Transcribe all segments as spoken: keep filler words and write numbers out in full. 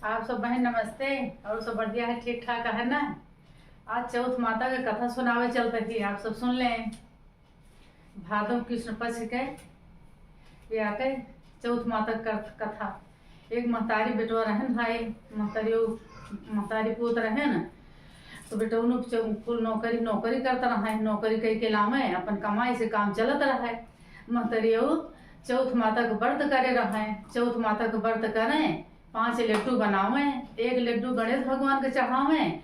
आप सब बहन नमस्ते, और सब बढ़िया है, ठीक ठाक है ना? आज चौथ माता के कथा सुनावे चलत ही, आप सब सुन लें। भादो कृष्ण पक्ष के या के चौथ माता के कथ-, कथा। एक महतारी बेटवा रहन भाई, महतारी, महतारी पूत रहन, तो बेटौनु च-, कुल नौकरी, नौकरी करत रहे, नौकरी कई के लामे अपन कमाई से काम चलत रहे। महतरियो चौथ माता के व्रत करे रहे, चौथ माता के व्रत करें, पाँच लड्डू बनावें, एक लड्डू गणेश भगवान के चढ़ावें,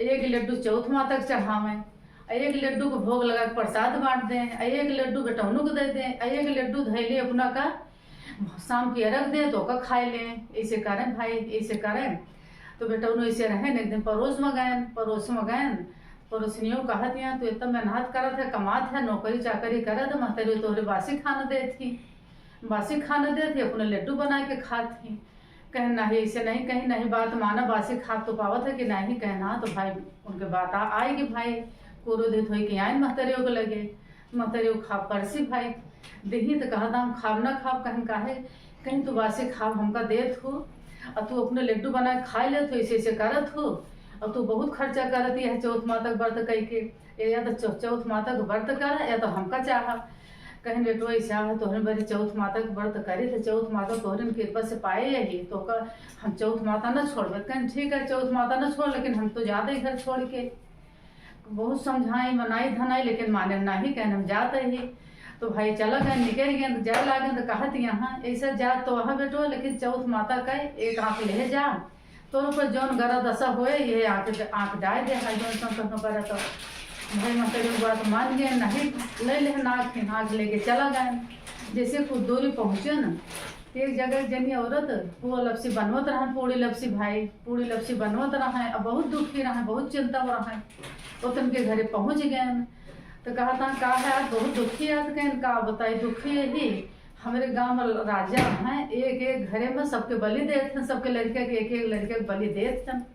एक लड्डू चौथ माता के चढ़ावें, एक लड्डू को भोग लगा के प्रसाद बांट दें, एक लड्डू बेटौनु को दे दें, एक लड्डू धैली अपना का शाम के अरग दें तो ओका खाए लें। ऐसे करें भाई, ऐसे करें। तो बेटौनु ऐसे रहें, एक दिन पड़ोस में गएन, पड़ोस में गएन, पड़ोसनियो कहत यहाँ, "तू इतना मेहनत करत है, कमात है, नौकरी चाकरी करत है, महतरी तोहरे बासी खाना देत ही, बासी खाना देत ही, अपने लड्डू बना के खात ही।" कहें, "नहीं, ऐसे नहीं कहीं, नहीं बात माना, बासी खा तो पावत है कि नहीं?" कहें, "ना।" तो भाई उनके बात आ, आएगी भाई, क्रोधित होई के आइन महतरियों के लगे, महतरियों खा परसी भाई, देही तो कहत हम खाब ना खाब, कहें, "काहे?" कहें, "तू बासी खाब हमका देत हो, और तू अपने लड्डू बना के खा लेत हो, ऐसे ऐसे करत हो, और तू बहुत खर्चा करत ही है चौथ माता के व्रत कई के, या तो चौ-, चौथ माता के व्रत करा या तो हमका चाहा।" कहें, "बेटो, ऐसा है, तोहरे बड़ी चौथ माता के व्रत करी, तो चौथ माता तोहरे कृपा से पाए यही, तो का हम चौथ माता न छोड़बे।" कहें, "ठीक है, चौथ माता न छोड़, लेकिन हम तो जाते ही घर छोड़ के।" बहुत समझाई, मनाई, धनाई, लेकिन माने नहीं, कहें, "हम जाते ही।" तो भाई चला गए, निकल गए, तो जाए लागे, तो कहत यहाँ, "ऐसा जा तो वहाँ बेटो, लेकिन चौथ माता का एक आँख ले जा, तोर ऊपर जौन गरा दशा होए, ये आँख, आँख डाल दे, है जौन सन तोहनो करे तो।" भाई महतरी बात मान गए, नहीं ले ले नाक, नाक लेके चला गए। जैसे कुछ दूरी पहुँचे न, तो एक जगह एक जनी औरत वो लपसी बनवत रहन, पूड़ी लपसी भाई, पूड़ी लपसी बनवत रहन, अब बहुत दुखी रहन, बहुत चिंता में रहन। वो तनके घरे पहुँच गए, तो कहत हैं, "का है आज बहुत दुखी है?" तो कहें, "का बताई दुखी है ही, हमरे गाँव में राजा हैं, एक एक घरे में सबके बलि देत हैं, सबके लड़के के एक एक लड़के के बलि देत हैं।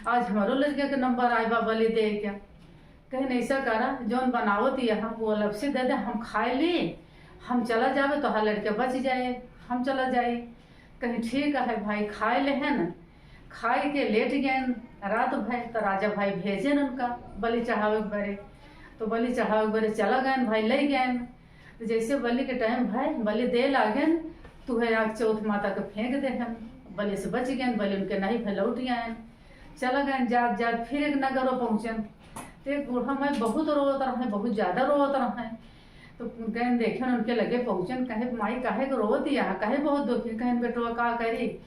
आज हमारो लड़के के नंबर आए बा बलि दे के।" कहें, "ऐसा करा, जौन बनावत ही हम वो अलग से दे दे, हम खाए ली, हम चला जावे, तोहार लड़के बच जाए, हम चला जाए।" कहें, "ठीक है भाई, खाए लेहेन।" खाए के लेट गएन, रात भए, तो राजा भाई भेजेन उनका बलि चढ़ावे के बरे। तो बलि चढ़ावे के बरे चला गएन भाई, ले गएन। तो जैसे बलि के टाइम भए, बलि दे लागेन, तो है आग चौथ माता के फेंक देहेन, बलि से बच गएन, बलि उनके नहीं भए, लौट आएन। चला गएन, जात जात फिर एक नगरो पहुँचेन। तो एक बूढ़ा माई बहुत रोवत रहे, बहुत ज्यादा रोवत रहे। तो गएन देखेन, उनके लगे पहुँचेन, कहे, "माई, काहे के रोवत ही, काहे बहुत दुखी?" कहेन, "बेटवा, का करी,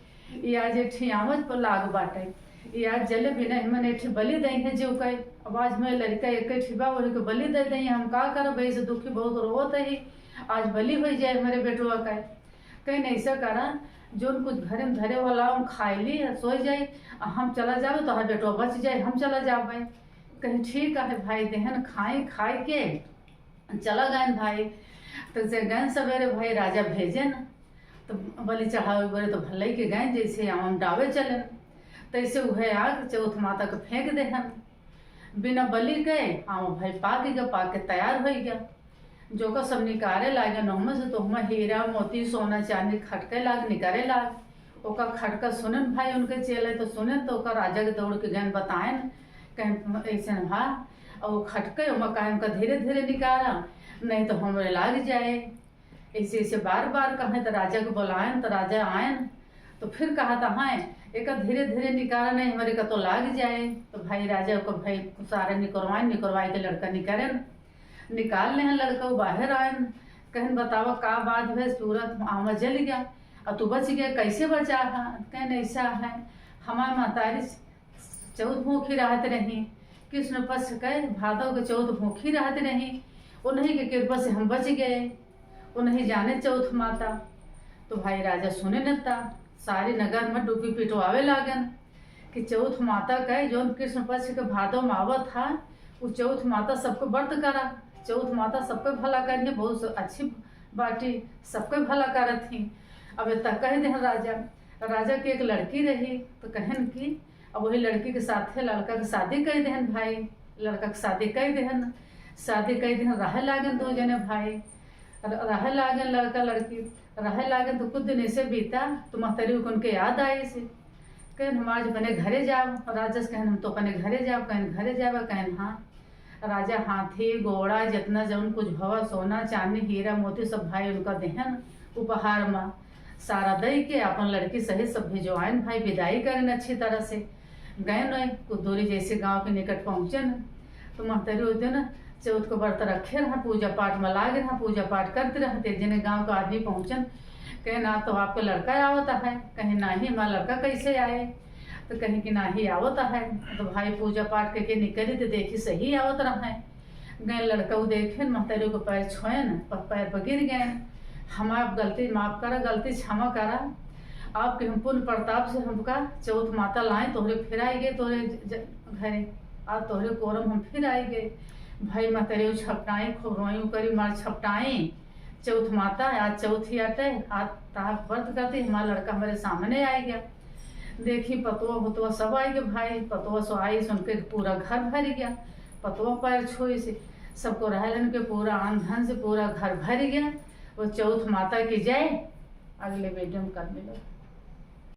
ये आज एक ठियावत पर लाग बाटे, ये आज जले बिना हमन एक ठे बलि दई है जीव के। अब आज मैं लड़का एक ठे बा, वही के बलि दे दई, हम का करब, ऐसे दुखी बहुत रोवत ही, आज बलि हो जाए हमारे बेटवा का।" कहेन, "ऐसा करा, जौन कुछ घरे में धरे वाला हम खाए ली, सोई जाई, आ हम चला जावे, तोहार बेटवा बच जाए, हम चला जावे।" कहेन, "ठीक है भाई।" देहेन खाए, खाए के चला गएन भाई। तो से गएन सवेरे भाई, राजा भेजेन, तो बलि चढ़ावे बरे तो भलई के गएन, जैसे आम डावे चलेन, तैसे उहे आग चौथ माता के फेंक देहेन। बिना बलि के आम भाई पाक गया, पाक के तैयार होइ गया। जोका सब निकारे लागे नहुमा से, तो हुमा हीरा, मोती, सोना, चांदी खटके लाग, निकारे लाग। ओका खटका सुनेन भाई उनके चेले, तो सुनेन तो ओका राजा के दौड़ के गएन बताएन, कहेन, "ऐसे भा।" और वो खटके ओमा कहेन का धीरे धीरे निकारा, नहीं तो हमरे लाग जाए। ऐसे ऐसे बार बार कहेन तो राजा के बुलाएन, तो राजा आएन, तो फिर कहत हैं, "एका धीरे धीरे निकारा, नहीं हमरे का तो लाग जाए।" तो भाई राजा को भाई सारे निकरवाएन, निकरवाए के लड़का निकारेन, निकाल लेहेन लड़का, वो बाहर आएन, कहेन, "बतावा का बात भए, सूरत आमा जल गया और तू बच गया, कैसे बचा है?" कहेन, "ऐसा है, हमार महतारी चौथ भूखी रहत रही, कृष्ण पक्ष के भादव के चौथ भूखी रहत रही, उन्हीं के कृपा से हम बच गए, उन्हीं जाने चौथ माता।" तो भाई राजा सुनेन त सारी नगर में डुबकी पिटवावे लागेन कि चौथ माता के जौन कृष्ण पक्ष के भादव में आवत है, वो चौथ माता सबके व्रत करा, चौथ माता सबके भला करिए, बहुत अच्छी बाटी, सबके भला करत ही। अब इतना कह देहेन राजा, राजा के एक लड़की रही, तो कहेन कि अब वही लड़की के साथे लड़का के शादी कह देहेन भाई, लड़का के शादी कह देहेन, शादी कह देहेन, रहे लागेन दो जने भाई, र-, रहे लागेन लड़का लड़की, रहे लागेन तो कुछ दिन ऐसे बीता, तो महतरी उनके याद आइस। कहेन, "हम आज अपने घरे जाब।" राजा से कहेन, "हम तो अपने घरे जाब।" कहेन, "घरे जाब?" कहेन, "हाँ।" राजा हाथी, घोड़ा, जितना जौन कुछ भवा, सोना, चांदी, हीरा, मोती, सब भाई उनका देहन उपहार में। सारा दई के अपन लड़की सहित सब भिजवाइन भाई, विदाई करेन अच्छी तरह से। गएन, कुछ दूरी जैसे गाँव के निकट पहुँचेन, तो महतारी ओ दिन चौथ को व्रत रखे रहा, पूजा पाठ में लागे रहा, पूजा पाठ करते रहा। ते एक जने गाँव का आदमी पहुँचेन, कहेन, "ना तो आपका लड़का आवत है।" कहेन, "नाहीं, हमारा लड़का कैसे आए?" तो कहेन कि, "नाहीं, आवत है।" तो भाई पूजा पाठ करके निकली तो देखी सही आवत रहा है। गएन लड़का उ देखेन, महतारी के पैर छुएन, प-, पैर पर गिर गएन। "हम आप गलती माफ करा, गलती क्षमा करा। आपके हम पुण्य प्रताप से हमका चौथ माता लाए, तोहरे फिर आई गए, तोहरे ज-, ज-, घरे, आज तोहरे कोरम हम फिर आई गए।" भाई महतारी छपटाई, खूब रोई करी, मार छपटाई, "चौथ माता, आज चौथ ही आटे, आज तार व्रत करती, हमारा लड़का हमारे सामने आई गया।" देखी पतोह होतवा सब आई गए भाई, पतोह सो आई, सुन के पूरा घर भर गया। पतोह पैर छुई से सबको रहलन के पूरा अन धन से पूरा घर भर गया। वो चौथ माता की जय। अगले वीडियो में कल मिलो।